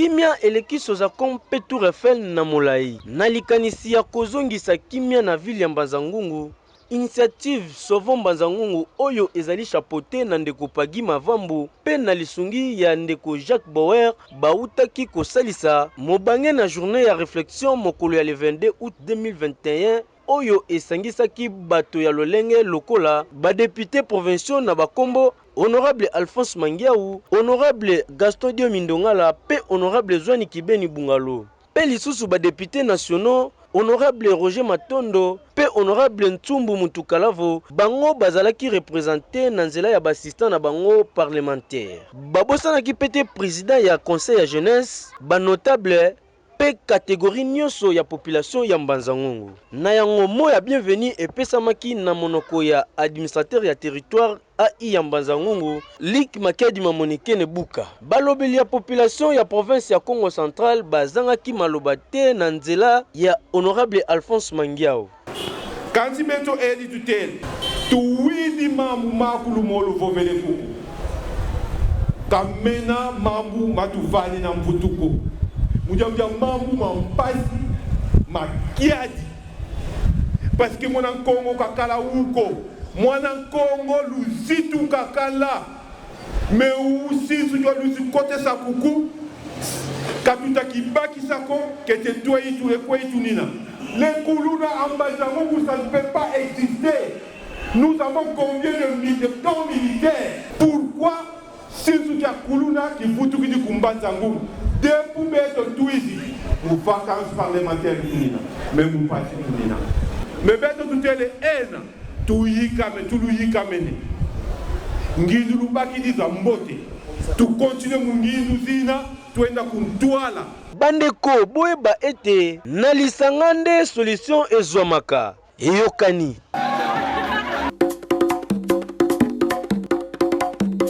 Kimia eleki Sozacom mpe Tour Eiffel na molayi. Na likanisi ya kozongisa kimia na ville ya Mbanza-Ngungu, initiative Sauvons Mbanza-Ngungu oyo ezali chapeautee na ndeko Paguy Mavambu mpe na lisungi ya ndeko Jacques Bauer bawutaki kosalisa mobange na journee ya reflexion mokolo ya le 22 aout 2021 oyo esangisaki bato ya lolenge lokola ba deputes provinciaux na ba kombo Honorable Alphonse Mangiawu, Honorable Gaston Diomi Ndongala mpe Honorable Zwani Kibeni Bungalo mpe lisusu ba deputes nationaux Honorable Roger Matondo mpe Honorable Ntsumbu Mutukalavo, bango bazalaki representer na nzela ya ba assistants na bango parlementaires. Babosanaki mpe te president ya Conseil ya jeunesse, ba notables mpe categorie nionso ya population ya Mbanza-Ngungu. Na yango, mot ya bienvenue epesamaki na monoko ya administrateur ya territoire AI ya Mbanza-Ngungu, Luc Makiadi Mamonikene Buka. Balobeli ya population ya province ya Kongo Central bazangaki maloba te na nzela ya honorable Alphonse Mangiawu. Kansi beto edi tutele tuwidi mambu makulu molu vovele kuku kamena mambu matuvali na mvutuku mudia mambu ma mpasi makiadi parce que mwana nkongo kakala uko mwana nkongo luzitu kakala me usisu jwa luzi kotesa kuku katuta kibakisako kete tweitu ekweitu nina les kuluna en Mbanza-Ngungu ça ne peut pas exister nous avons combien de, de camps militaires pourquoi sinsu kya kuluna kivutukidi ku Mbanza-Ngungu depuis beto twizi mu vacances parlementaires tunina me mupasi tunina me beto tutele ena tuyikame tuluyikamene ngindu lubakidiza mbote tukontinue mu ngindu zina tuenda kuntwala. Bandeko boyeba ete na lisanga nde solution ezwamaka. Eyokani.